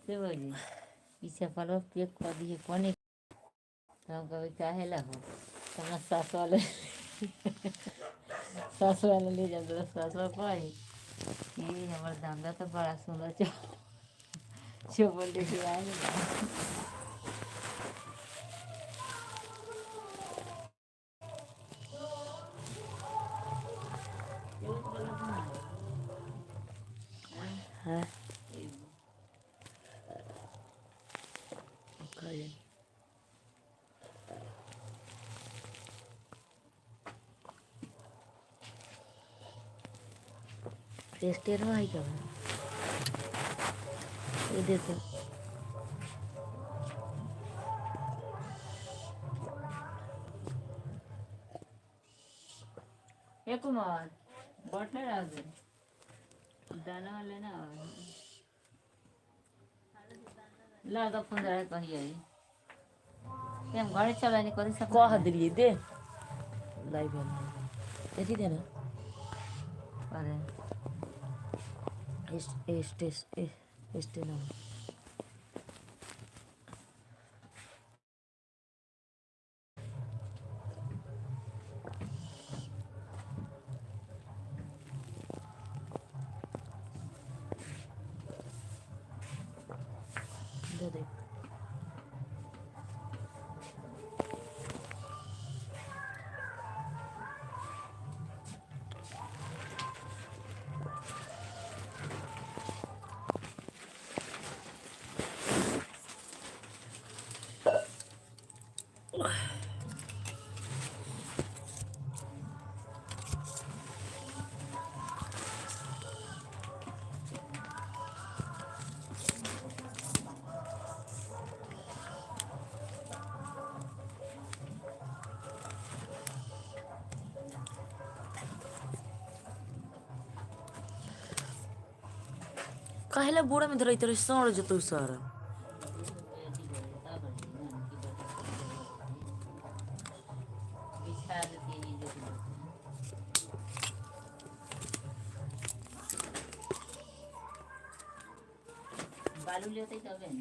से बोली ई चप्पलवा पैक कर दिए कोने। तो हम कभी काहे ला हो, तो हमरा सास वाले सास वाले ले जाते तो सासवा कही ये हमर धंधा तो बड़ा सुंदर चल चप्पल लेके आए ना। हाँ खा। टेस्टेर है क्या? ये देखो। हे कुमार बॉटल रख दे, दाना वाले ना ला दो 15 कहिए हम घरे चला नहीं करी सब। कह दिलिए दे लाइव है देखी दे ना। अरे। एस एस टेस एस एस ना। दे दे। काहेला बोरा में धरैत रहे, सड़ जतौ सारा। बिछा देती है जो। बालू लेते तबे न।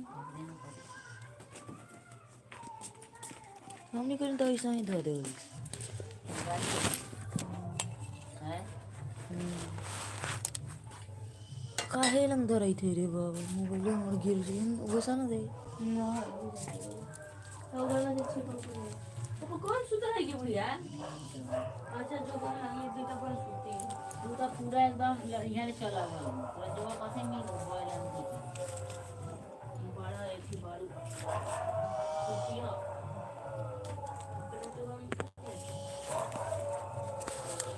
हमनी करी तो ऐसा ही धो देबै। है। काहे लंग धरैत है रे बाबा, मोबाइल हमर गिर गेल, वैसा ना दे। कौन सुतल है के बुढ़िया? अच्छा, जो बना ये दुटा पर सुती। तू तो पूरा एकदम यहाँ ले चला गया पूरा जो कैसे मिल मोबाइल हम बड़ा एक ही बारू।